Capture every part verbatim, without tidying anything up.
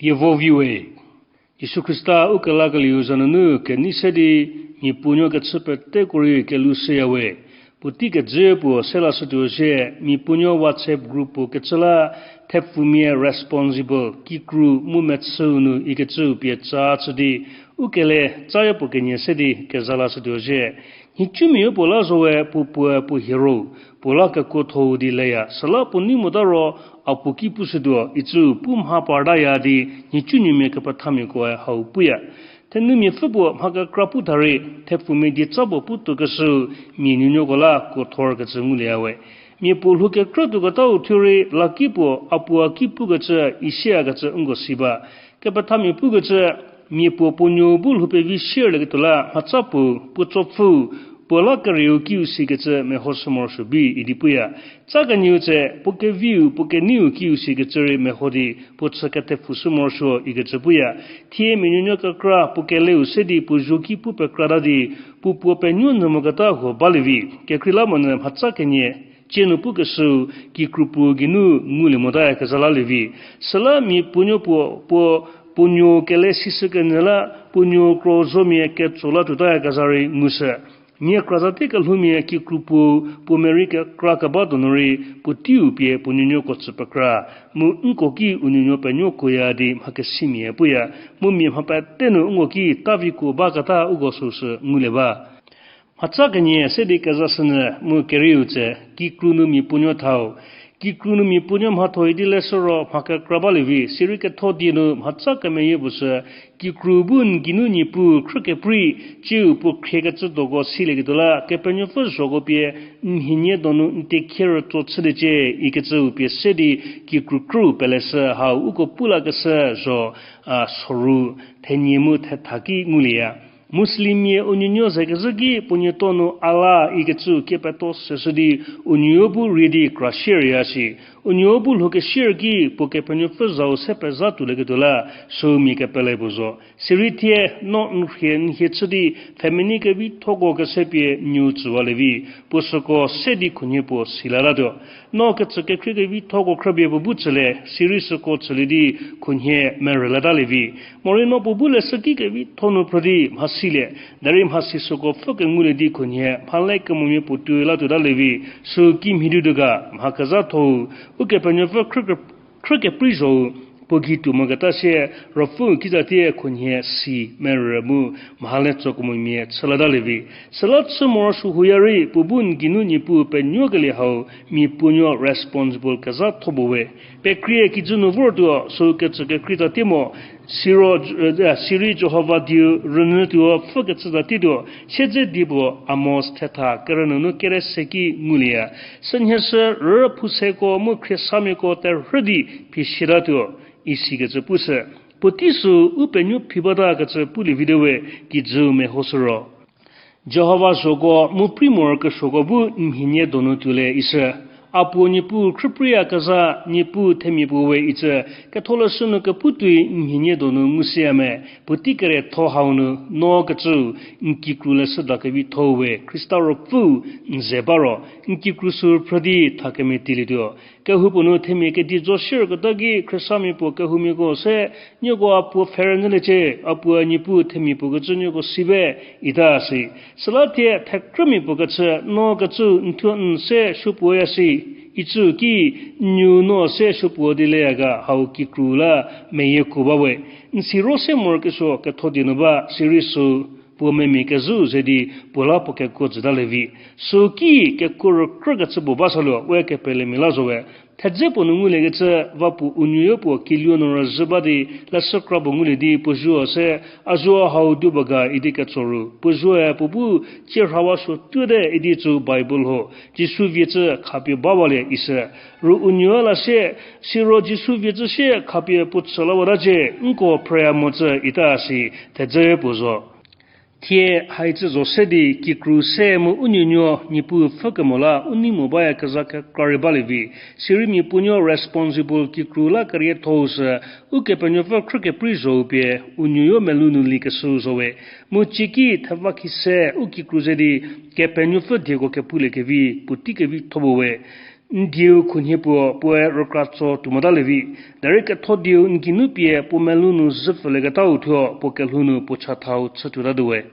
Lievo viwe. Jisu Khrista u kelakelieu za nunu kenei se di mia puonuo kechü peteko rei kelhou shüyawe. Puotei kejü puo se lashütuo zhie, mia puonuo WhatsApp group puo kecü la thepfumia responsible, kikru mu mechüu nu ikecüu pie ca chü di, u kele cayo puo kenie se di keza lashütuo zhie. Nhicumiayo puo la zowe puo puoe puo hiero, puo la kekuotho-u di leya, süla puo nei mota ro a puo ki pushütuo, icüu pu mha partaya di nhicunuomia kepethamiakoe hau puya. Thenumia pfü puo mha kekra pu tha rei, thepfumia dieca puo pu tuokeshüu mia nuonuoko la kuothor kecü ngulieyawe. Mia puo lhou kekrü tuoketau thuo rei laki puo a puo a ki pukecü, isiakecü nko si ba. Kepethamia pukecü, mia puo puo nuo bu lhou pevi shierlieketuo la mhatsa puo, puo tsopfüu, puo la kerieu kiu sikecü mehoshü morosuo bi idi puya. Ca kenieu tse, puo keviu, puo keneiu kiu sikecü rei meho di, puo chü kethepfushü morosuo ikecü puya. Thie mia nuonuo kekra puo keleu se di puo zuo ki pu pekrata di, puo puo penuo nyü moketa huo balie vi. Kekreilamonyü mhatsa kenie cie nu pukeshüu kikru puo geinu ngulie motaya keza lalie vi. Süla mia puonuo puo, puo, puo nuo kele sishükenyü la, puo nuo kro zomia ketso la tuotaya keza rei ngushü. Nie kra zate kelhoumia kikru puo, puo merei kekra keba donu rei, puoteiu pie puo nuonuoko tsü pekra. Mu nko ki u nuonuo penuokoya di mha kesimia puya. Mu mia mha pete nu nko ki tavikuo baketa uko süsü ngulie ba. Mhatsa kenie se di kezashünyü mu kerieu tse, kikru nu mia puonuo thau. Kikru nu mia puonuo mhatho idi leshü ro mha kekra balie vi, sirei ketho die nu mhatsa kemeyie puo sü, kikru bu n geinu Niepuu khrükeprei, ciu puo khriekecü doko silieketuo la, Kepenuopfü zhoko pie, n mhinie donu n tekhie rütso chüliecie, ikecüu pie se di, kikru krüu peleshü hau uko pu lakeshü zho, a, soru, thenie mu thetha ki ngulieya. Muslimmia u nuonuo zekezhü ki puo nieto nu Allah ikecüu kiepeto seshü di u nuonuo bu rie di kra shierya shi. U nuonuo bu lhoukeshier ki puo Kepenuopfü zau se pezha tuolieketuo la, süu mia kepele puo zo. Sirei thie, no n rhie n hie chü di family kevithoko kese pie n nuou tsüwalie vi, puo süko se di khunhie puo silatatuo. No kecü kekhrie kevithoko khrüpie puo bu tsülie, sirei süko tsülie di khunhie merülatalie vi. Morei no puo bu leshüki kevitho nu phrü di mhasilie, derei mhasi süko pfhü kengulie di khunhie mhale kemomia puo tuoi latuotalie vi, süu kimhie tutuo ga, mha kezhathou, Ukepenuopfü khrü, khrükeprei zhou, puo gei tuo moketa sie, Ruopfüu kitsatie khunhie si merü mu mhale tso kemomia chülatalie vi. Süla chü morosuo huya rei puo bu n geinu Niepuu penuokelie hau, mia puonuo responsible kezhatho puo we. Pekrie kijü nu vortuo, süu kecü kekhrie tatie mo, siro, sirei Jihova dieu rünyütuo pfhükecü tatietuo, siedze die puo Amos thetha kerü nunu kere se ki ngulieya. Sünhie sü rüphuseko mu khriesamiako terhü di phi siatatuo, isikecü pushü. Puotei süu u penuo phi batakecü pulie vite we, kijüu mehoshü ro. Jihova zhoko mu prei morokesuoko bu n mhinie donu tuolie ishü. A puo Niepuu khrüpreiyakezha, Niepuu themia puo we icü, Ketholeshü nu kepu tuoi n mhinie donu ngushüya me, puotei kerietho hau nu no kecüu, n kikru leshüda kevitho we, Khrista Ruopfüu, n ze ba ro, n kikru süu phrü di tha kemetielietuo. Kehoupuo nu themia kedi zo shierketa ki khriesamiako kehoumiako se, nieko a puo pfhe rünyüliecie, a puo Niepuu themia puo kecü nieko si be, ita si. Süla thie thekrümia puo kechü, no kecüu n thuo n se supuoya si, icüu ki, n nuou no se supuo di leya ga hau kikru la meyieko ba we. N siro se morokesuo ketho die nu ba, sirei süu puo memia kezhüu ze di puo la puo kekuo jütalie vi. Süu ki kekuo rükrükecü puo ba saluo we kepelemia la zo we. Thedze puo nu nguliekecü, va puo u nuoyo puo kiluo nu rüzhü ba di, leshü kra puo ngulie di puo zuo se, a zuo hau duo ba ga idi ketso ru. Puo zuoe puo bu, tsie rhawa suo tuote idi tsü Bible ho, Jisu vie cü khapie bawalie ishü. Ru u nuoyo la sie, siro Jisu vie cü sie khapie puo chü lawatacie, nko phrüya mocü ita si, thedze puo zo. Thie haicü zo se di kikru se mu u nuonuo Niepuu pfhükemo la u nei mo bayakezha kekra rei balie vi. Sirei mia puonuo responsible kikru la kerietho-u sü, Ukepenuopfü khrükeprei zhou pie u nuoyo melou nu liekeshüu zo we. Mu cieki theva khise u kikru ze di Kepenuopfü dieko kepuliekevi puotei kevitho puo we. N dieu khunhie puo puoe rükra tso tuo mota levi, derei ketho dieu n geinu pie puo melou nu zhü pfülieketau thuo puo kelhou nu puo chathau chütuota tuowe.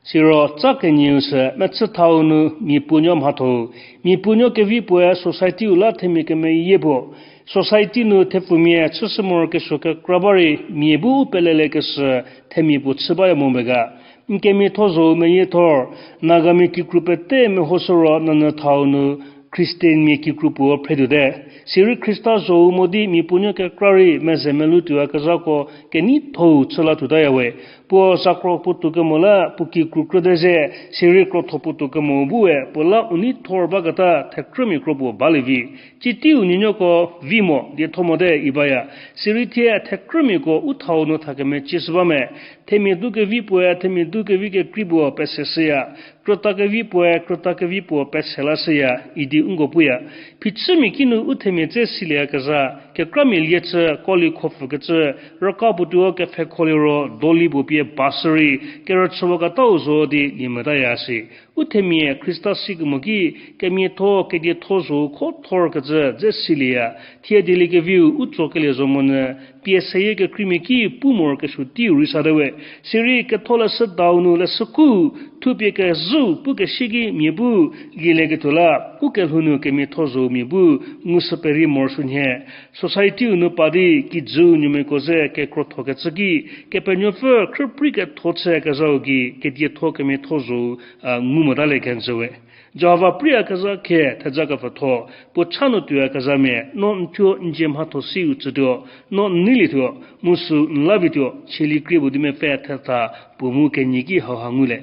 Siro tsa kenieu sü mechü thau nu mia puonuo mhatho-u, mia puonuo kevi puoe society-u la themia kemeyie puo, society nu thepfumia chüshü morokesuo kekra ba rei mia bu u pelelekeshü themia puo chü baya mo be ga. N kemiatho zho-u meyiethor, Nagamia kikru pete mehoshü ro nanyü thau nu Christianmia kikru puo phretuote. Sirei Khrista zho-u mo di mia puonuo kekra rei meze melou tuoyakezhako keneitho-u chü la tuotaya we. Puo zakro puo tuo kemo la puo kikru krüte ze, sirei krotho puo tuo kemo bu we puo la u neithor baketa thekrümia kro puo balie vi. Citeiu nuonuoko vi mo, dietho mote i baya. Sirei thie thekrümiako u thau nu tha kemecieshü ba me. Themia du kevi puoe themia du kevi kekrei puo peseshüya. Krüta kevi puoe krüta kevi puo pese lashüya idi nko puya. Phichümia kinu u themia dze silieyakezha, kekramia lie chü koli khopfükecü, rüka puo tuo kepfhekho liro doli puo pie bashü rei, kerüchüwaketau zo di lie metaya shi. U themia Khrista sikemo ki, kemiatho kedietho zho-u khothorkecü dze silieya. Thie dieliekeviu u tsokelie zo monyü, pie seyie kekreimia ki pu morokesuo teiu rei sate we. Sirei ketholeshü dau nu leshüku, thupie kezhüu pukesie ki mia bu lielieketuo la, u kelhou nu kemiatho zho-u mia bu ngushü perei morosuo nhie. Society-u nu pa di kijüu nuomiako ze kekrothokecü ki, Kepenuopfü khrüprei ketho chüyakezhau gei kedietho kemiatho zho-u, a, ngu motalie kenjü we. Jihova preiyakezha khe theja kepfütho, puo cha nu tuoyakezhamia, no n thuo n dzie mhatho siu tsütuo, no n neilietuo, mu süu n la vituo, chielie krie puo di mepfü thetha puo mu kenyi ki hauha ngulie.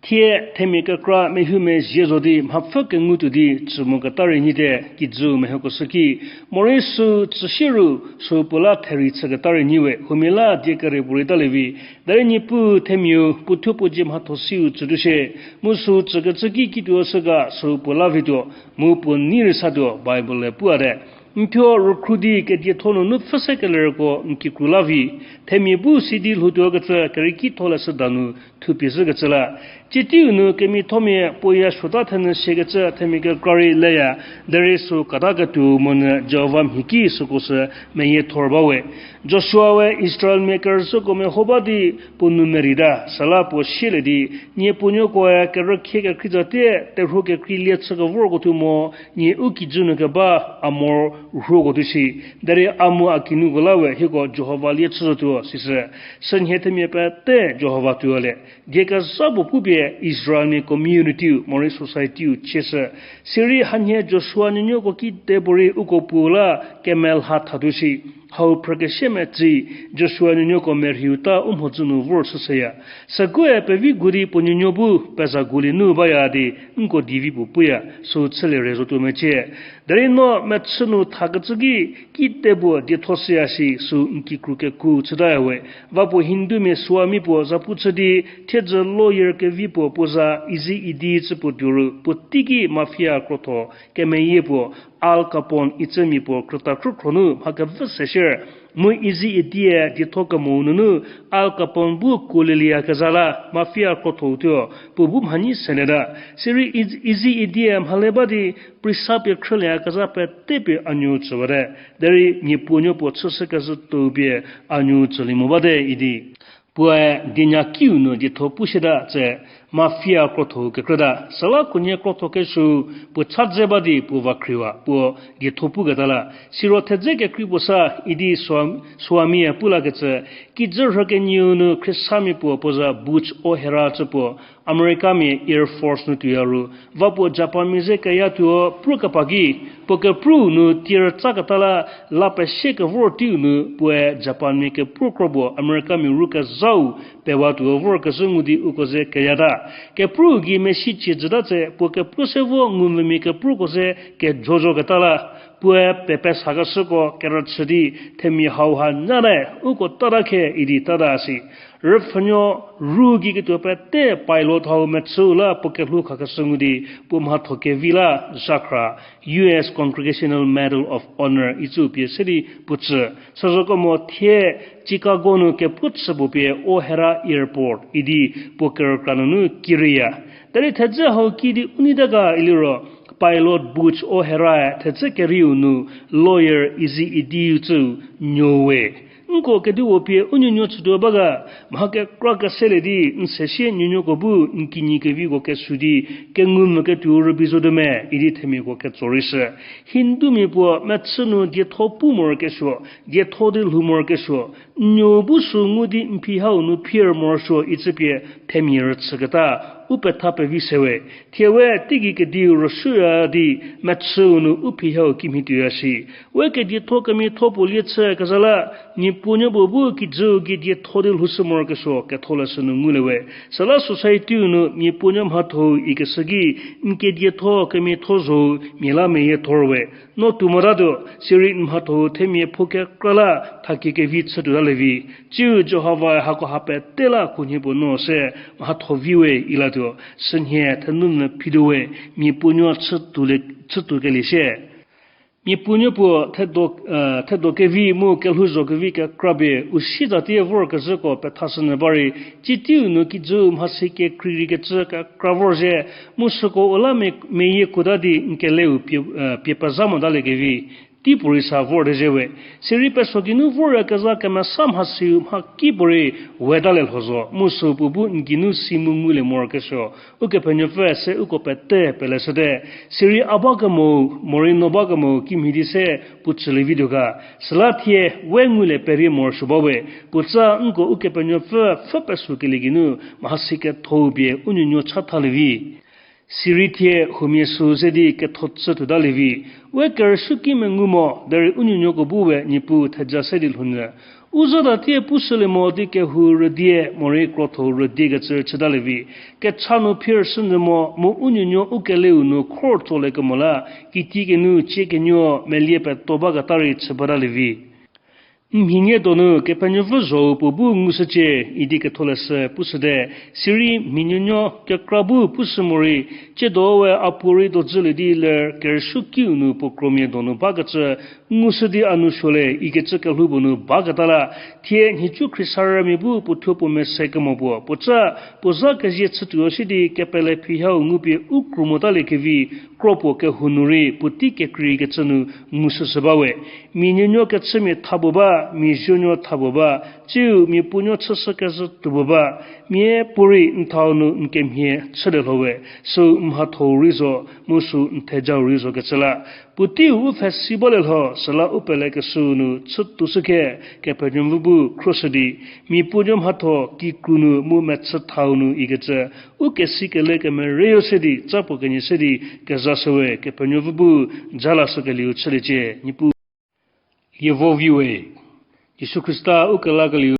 Thie themia kekra mehume zie zo di mhapfü kengutuo di tsü moketa rei nyite, kijüu mehokoshü ki, morei süu tsüsie ru, süu puo la therei chüketa rei nyi we, huomia la die kere puorei talie vi. Derei Niepuu themiau puo thuo puo dzie mhatho siu tsütuo shie, mu süu tsükecü ki kituo shü ga süu puo la vituo, mu puo nei rei satuo Bible-e puate. N thuo rükhru di kedietho nunu pfhüse kelerko n kikru la vi, themia bu sidi lhoutuokecü kerei ki tholeshü danu thupie zhükecü la. Citeiu nu kemiathomia puo ya suota thenyü siekecü themia kekra rei leya, derei süu kata ketuo monyü Jihova mhi ki süko sü meyiethor ba we. Joshua-e Israelmia kerüzhüko meho ba di puo nou merei ta, süla puo sielie di, nie puonuokoe kerükhie kekrei zatie terhuo kekrei lie chükevorko thuo mo, nie u kijü nu keba Amor rhuoko thuo shi, derei a mu a kinuko la we hieko Jihova lie chü zotuo, sishü. Sünhie themia pete Jihova tuolie. Die kezha puo pupie Israelmia community-u morei society-u chieshü. Sirei hanhie Joshua nuonuoko kide puorei uko puo la kemelha thatuo shi. Hau phrükeshie metsü, Joshua nuonuoko merheiu ta u mhodzü nu vor shüshüya. Sükoe pevi gu di puo nuonuo bu peza gulie nu baya di nko divi puo puya, süu chülie re zotuo mecie. Derei no mechü nu thakecü ki, kide puo dietho shüya shi süu n kikru keku chütaya we. Va puo Hindumia Swami puo zapu chü di, thiedzü lawyer kevi puo puo za Easy Eddie cü puo tuo ru puo teiki mafia krotho kemeyie puo Al Capone icümia puo krüta khrükhro nu mha kevü se shie. Mu Easy Eddie-e dietho kemou nunu Al Capone bu kuolieyakezha la mafia krotho-u thuo puo bu mhanyi selieta. Sirei Easy Eddie-e mhale ba di prisa pie khrülieyakezha pete pie a nuou tsüwate. Derei mia puonuo puo chüshükezhü tuo pie a nuou tsülie mo bate idi. Puoe dienyakiu nu dietho pushüta tse mafia krotho-u kekrüta. Süla khunhie krotho kesuo puo cha dze ba di puo va khriwa puo dietho puketa la. Siro thedze kekrei puo sa idi Swami-e pu lakecü, kijü rhü kenieu nu Khristamia puo puo za Butch O'Hare cü puo Americamia Air Force nu tuoya ru, va puo Japanmia ze keya tuo pru kepa ki, puo kepru nu tier tsaketa la, la pesie kevor teiu nu puoe Japanmia kepru kro puo Americamia ru kezhau pewa tuo vorkezhü ngu di uko ze keyata. Kepru gei mesi cie jüta tse puo kepru se vo ngumvümia kepruko ze kejojoketa la, puoe pepesakeshüko kerüchü di themia hauha nyate, uko tata khe idi tata si. Rüpfhünuo ru gei ketuo pete pilot hau mechüu la puo kelhou khakeshü ngu di puo mhatho kevi la zhakhra, U S Congressional Medal of Honor icü pie se di puo tsü. Süzokemo thie Chicago nu kepru chü puo pie O'Hare Airport idi puo kerükra nunu kiriya. Derei thedze hau kiüdi u neita ga iliro, Pilot Butch O'Harae thedze kerieu nu lawyer Izzy Idiyu tsüu nuou we. Nko kedipuo pie u nuonuo chütuo ba ga, mha kekra keselie di n sesie nuonuoko bu n kinyi keviko kesu di kengu mvüketuo rübei zotuo me idi themiako ketso rei shü. Hindumia puo mechü nu dietho pu morokesuo, dietho di lhou morokesuo, n nuou bu sü ngu di n phi hau nu phier morosuo icü pie themia rüchüketa u petha pevi sewe. Thie we teigei kediu rüsuoya di mechüu nu u phi hau kimhie tuoya shi. We kedietho kemiatho puo lie chü kezha la, mia puonuo puo bu kijüu gei dietho di lhoushü morokesuo ketholeshü nu ngulie we. Süla society-u nu mia puonuo mhathou ikeshü ki n kedietho kemiatho zhou mia la meyiethor we. No tuo motatuo, sirei n mhathou themia pho kekra la thakie kevi chütuotalie vi. Tsiu Jihovae hako ha pete la khunhie puo no se mhatho vi we ilatuo. Sünhie thenu nu phituo we, mia puonuo chütuo le, chütuo kelie sie. Mia puonuo puo thedo, eh, thedo kevi mu kelhouzho kevi kekra pie u sitatie vorkezhüko pethashünyü ba rei, citeiu nu kijüu mhasi kekreireikecü kekra vorzhie, mu süko u la me, meyie kuota di n keleu pie, eh, pie pezha motalie kevi teipuorei sa vortezhie we. Sirei peso geinu voryakezha kemesa mhasiu mhakipuorei wetalie lho zo, mu süu puo bu n geinu si mu ngulie morokesuo Ukepenuopfü se uko pete peleshüte. Sirei a ba kemo, morei no ba kemo kimhie di se puo tsülie vituo ga. Süla thie we ngulie perie morosuo ba we. Puotsa nko Ukepenuopfü pfhü pesukelie geinu mhasi kethou pie u nuonuo chathalie vi. Sirei thie huomia süu ze di ketho chütuotalie vi. We kerüsuoki mengu mo derei u nuonuoko bu we Niepuu theja se di lhounyü. U zhütatie pushülie mo di kehou rüdie morei krotho rüdiekecü chütalie vi. Kecha nu phier shünyü mo mu u nuonuo u keleu nu khor tsolie kemo la, kitiekinu ciekenuo melie peto baketa rei chü batalie vi. N mhinie donu Kepenuopfü zhou puo bu ngushücie idi ketholeshü pushüte, sirei mia nuonuo kekra bu pushü morei, tsiedo we a puorei dojülie di ler kerüsuokiu nu puo kromia donu bakecü ngushü di a nou suolie ikecü kelhou puo nu baketa la, thie nhicu khriesarümia bu puo thuo puo mese kemo puo, puotsa puo zha kezie chütuo si di kepele phi hau ngupie u kru motalie kevi, kro puo kehou nu rei puotei kekreikecü nu ngushüshü ba we. Mia nuonuo kechümia tha puo ba, mia zuonuo tha puo ba, tsiu mia puonuo chüshü kezhü tuo puo ba, mia puorei n thau nu n kemhie chülie lho we, süu n mhathou rei zo, mu süu n thejau rei zokecü la. Puoteiu u pfhesi balie lho, süla u pelekeshüu nu chütuoshü khe, Kepenuopfü bu khroshü di, mia puonuo mhatho kikru nu mu mechü thau nu ikecü, u kesi kele kemereyo se di, tsa puo kenie se di, kezashü we, Kepenuopfü bu jalashükelieu chüliecie, Niepuu. Lievo vi we, Jisu Khrista u kelakelieu